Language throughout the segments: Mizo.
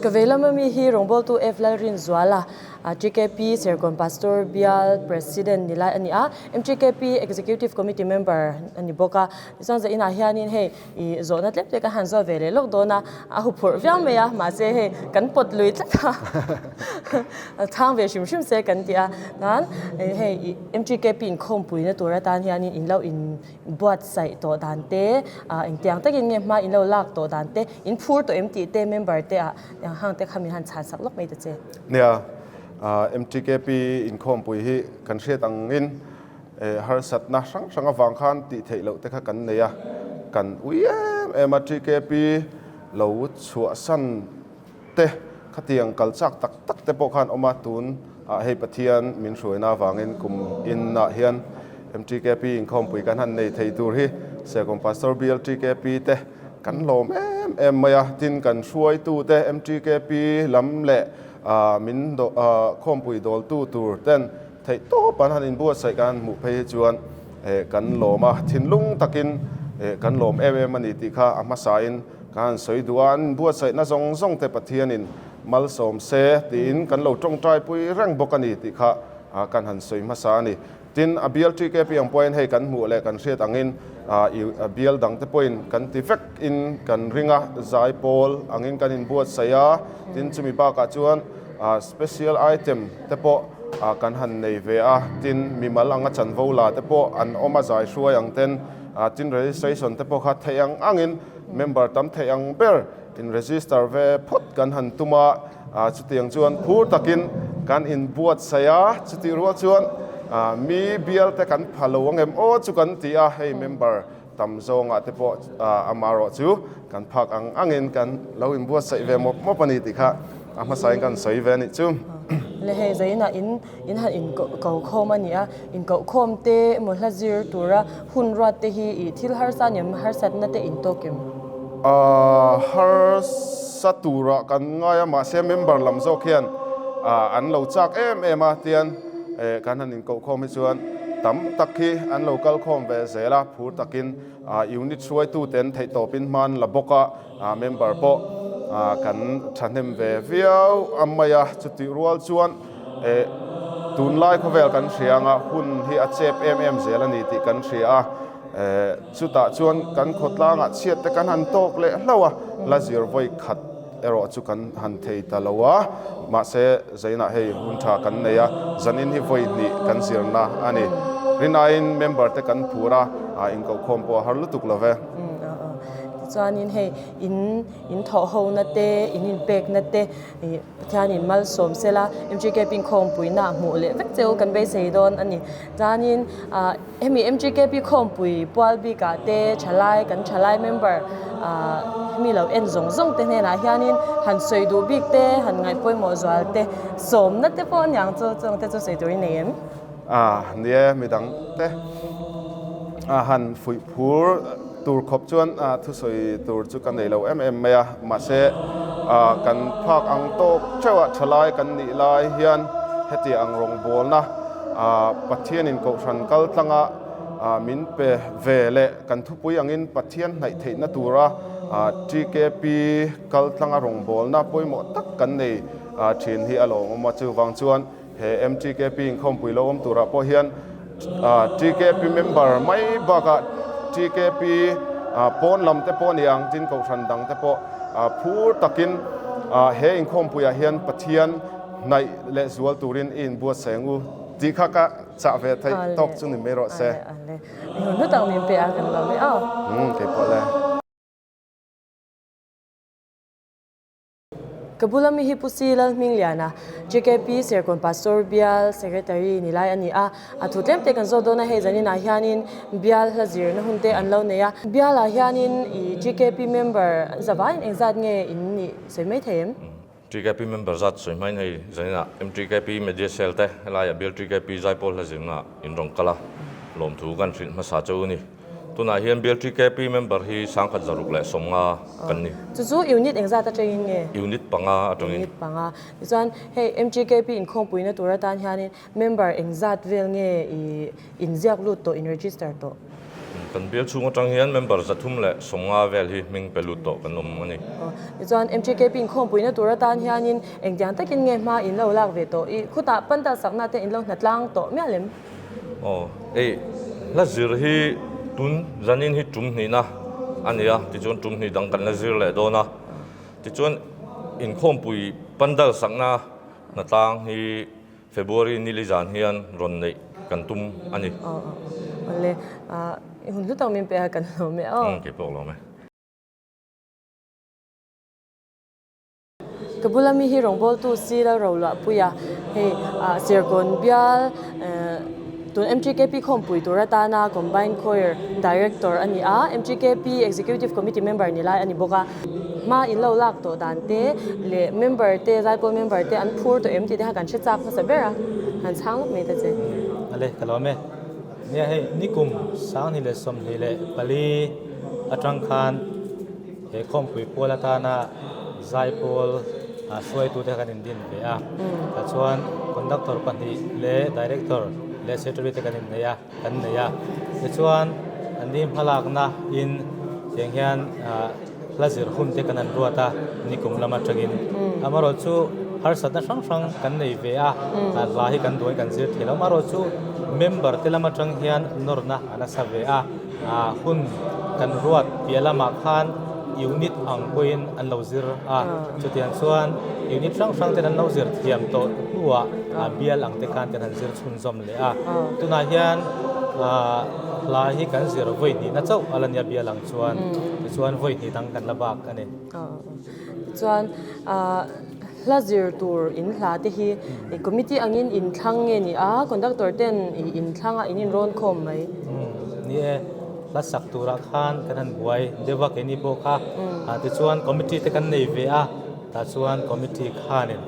Ka vei lama mi hi rawngbawltu F Lalrinzuala, TKP Serkawn Pastor Bial President ni lai a ni a, MTKP Executive Committee Member a ni bawk a. Tichuan zainah hianin hei ih zawhna tlem te kan han zawt ve leh lawk dawn a, a huphurh viau mai a, mahse hei kan pawt lui tlat a, chhang ve hrim hrim se kan ti a. Chuan hei ih MTKP inkhawmpuina tur atan hianin in lo in buatsaih tawh dan te, engtiang takin nge hma in lo lak tawh dan te, in phur tawh em tih te member te ah eng hang te kha min han chhan sak lawk mai ta che. Nia, MTKP inkhawmpui hi kan hriat angin harsatna hrang hrang avang khan tih theih loh te kha kan nei a, kan ui em em a TKP lo chhuahsan te khatiang kal chak tak tak te pawh khan awm a, tun ah hei Pathian min hruaina avangin kum in ah hian MTKP inkhawmpui kan han nei thei tur hi Serkawn Pastor Bial TKP te kan lawm em em mai a, tin kan hruaitu te MTKP lam leh min khawmpui dawltu tur ten theih tawp an han inbuatsaih kan han hmuh phei hi chuan kan lawm a, thinlung takin kan lawm em em a ni tih kha a hmasain Ka han sawi duh a, an inbuatsaihna zawng zawng te Pathianin malsawm se tiin kan lo tawngtaipui reng bawk a ni tih kha kan han sawi hmasa a ni. Tin, a bial TKP ang pawhin hei kan hmuh leh kan hriat angin a bial dangte pawhin kan ti vek in kan ring a, zaipawl angin kan inbuatsaih a, tin chumi bakah chuan special item te pawh kan han nei ve a, tin mimal anga chanvo la te pawh an awm a, zai hruai ang ten, tin registration te pawh kha theih ang angin Member tam theih ang ber in register ve phawt kan han tum a, chutiang chuan phur takin kan inbuatsaih a, chutih rual chuan mi bial te kan pha lo ang em aw chu kan ti a, hei member tam zawngah te pawh amarawh chu kan phak ang angin kan lo inbuatsaih ve mawp mawp a ni tih kha a hmasain kan sawi ve a nih chu. Le hei zainah in in han inkoh khawm a ni a, inkoh khawm te emaw hla zir tura hun ruat te hi ih thil harsa ni em, harsatna te in tawk em? Harsa turah kan ngai a, mahse member lam zawk hian an lo chak em em a, tian kan han inkoh khawm hi chuan tam tak hi an lo kal khawm ve zel a, phur takin unit hruaituten theihtawpin hman la bawk a. Member pawh kan thahnem ve viau a mai a, chutih rual chuan tunlai khawvel kan hria anga hun hi a chep em em zel a ni tih kan hria a, chutah chuan kan khawtlangah chhiat te kan han tawk leh hlauh a, la zir vawi khat erawh chu kan han thei ta lo a, mahse zainah hei hun tha kan nei a, zanin hi vawi hnih kan zirna a ni. Rinaiin member te kan phur a, inkohkhawm pawh a har lutuk lo ve. Tichuanin hei in in thawh hona te, in inpekna te ih Pathianin malsawm sela MGKP inkhawmpuina hmuh leh vek cheu kan beisei dawn a ni. Chuanin ah hemi MGKP khawmpui pual bikah te thalai kan thalai member ah hemi lo en zawng zawng te hnenah hianin han sawi duh bik te, han ngaih pawimawh zual te, sawmna te pawh aniang chu chung te chu sawi tur i nei em? Ah nie midang te a han fuih phur tur khawp chuan thusawi tur chu ka nei lo em em mai a, mahse kan phak ang tawk theuh a thalai kan nih lai hian heti ang rawngbawlna Pathianin kohhran kal tlanga min pe ve leh kan thupui angin Pathian hnaih theihna tura TKP kal tlanga rawngbawlna pawimawh tak kan nei thin hi a lawmawm a, chuvang chuan He MTKP inkhawmpui lo awm turah pawh hian TKP member mai bakah TKP pawn lam te pawh a ni ang, tin kohhran dang te pawh phur takin he inkhawmpuiah hian Pathian hnaih leh zual turin i inbuatsaih ang u tih kha ka chah ve theih tawk chu ni mai rawh se. Ale, ale. Hun hlu tak min pe a kan lo mai aw. Umm keipawh le. Ka bula mi hi Pu Si Lalhmingliana, JKP Serkawn Pastor Bial Secretary ni lai a ni a. A thu tlem te kan zawt dawn a, hei zaninah hianin bial hla zirna hun te an lo nei a. Bialah hianin i JKP member zavaiin engzat nge in nih sawi mai thei em? JKP member zat sawi hmain hei zaninah MTKP Media Cell te helaiah Bial JKP Zaipawl hla zirna in rawn kal a, lawmthu kan hrilh hmasa cheu a ni. Tunah hian Bial TKP member hi 1650 kan ni. Chu chu unit engzat atangin nge? Unit panga atangin. Unit panga. Tichuan hei MTKP inkhawmpuina tur atan hianin member engzat vel nge i inziak lut tawh, in register tawh? Kan bial chhung atang hian member 350 vel hi hming pe lut tawh kan awm a ni. Tichuan MTKP inkhawmpuina tur atan hianin engtiang takin nge hma in lo lak ve tawh i khutah pandal sakna te in lo hna tlang tawh mial em? Aw, hei hla zir hi tun zanin hi tum hnihna a ni a, tichuan tum hnih dang kan la zir leh dawn a. Tichuan inkhawmpui pandal sakna hna tlang hi February nili zan hian rawn neih kan tum a ni. Aw, aw, awle, i hun hlu tak min pe a kan lawm e aw. Kei pawh ka lawm e. Ka bula mi hi rawngbawltu si Lalroluahpui a, hei Serkawn bial tun MTKP khawmpui tur atana Combined Choir Director a ni a, MTKP Executive Committee Member ni lai a ni bawk a. Hma in lo lak tawh dan te leh member te, zaipawl member te an phur tawh em tih te kha kan hre chak hmasa ber a, han chhang lawk mai ta che. Ale, ka lawm e. Nia hei nikum 2024 atang khan He khawmpui pual atana zaipawl hruaitute kan indin ve a, tah chuan conductor pahnih leh director leh secretary te kan innei a, kan nei a. Tichuan an ni hmalakna in tiang hian hla zir hun te kan han ruat a nikum lam atangin. Amaherawh chu harsatna hrang hrang kan nei ve a, hla hi kan duai kan zir thei lo. Amaherawh chu member te lam atang hian nawrna a nasa ve a. Hun kan ruat piah lamah khan unit ang pawhin an lo zir a, chutiang chuan unit hrang hrang ten an lo zir thiam tawh hnuah bial ang te khan kan han zir chhunzawm leh a. Tunah hian hla hi kan zir vawi hnihna chauh a la nia bial ang chuan, tichuan vawi hnih dang kan la bak a ni. Tichuan hla zir tur in hla te hi committee angin in thlang nge ni a, conductor ten in thlang a in inrawn khawm mai. Ni e, hla sak turah khan kan han buai deuh a keini pawh kha tichuan committee te kan nei ve a, tah chuan committee khanin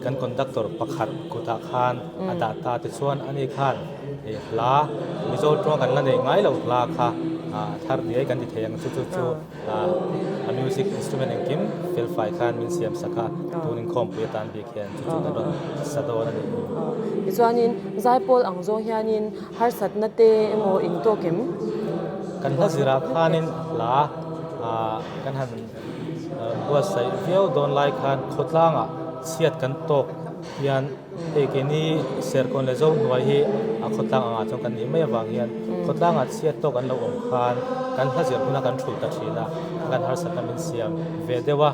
kan conductor pakhat kutah khan a dah ta tichuan ani khan hla Mizo tawng kan la nei ngai lo hla kha a thar diai kan ti thei ang chu chu chu. A music instrument engkim fel fai khan min siam sak a, tun inkhawmpui atan bik hian chu chu kan rawn sa dawn a ni. Tichuanin zaipawl ang zawng hianin harsatna te emaw in tawk em? Kan hla zirah khanin hla kan han buatsaih viau dawn lai khan khawtlangah chhiat kan tawk hian Hei keini Serkawn leh Zohnuai hi a khawtlang angah chuan kan nih mai avang hian khawtlangah chhiat tawk an lo awm khan kan hla zir huna kan thulh ta thin a, kan harsatna min siam ve deuh a.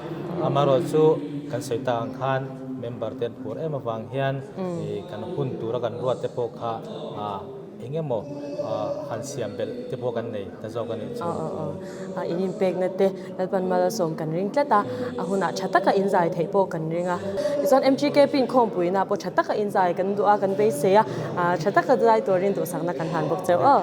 Amaherawh chu kan sawi tak ang khan member te an phur em avang hian kan hun tura kan ruat te pawh kha Eng emaw han siam belh te pawh kan nei ta zawk a nih chu. Aw aw aw. A in inpekna te Lalpan mal a sawm kan ring tlat a, a hunah tha taka in zai theih pawh kan ring a. Tichuan MGKP inkhawmpuina pawh tha taka in zai kan duh a, kan beisei a, tha taka zai turin duhsakna kan hlan bawk cheu aw.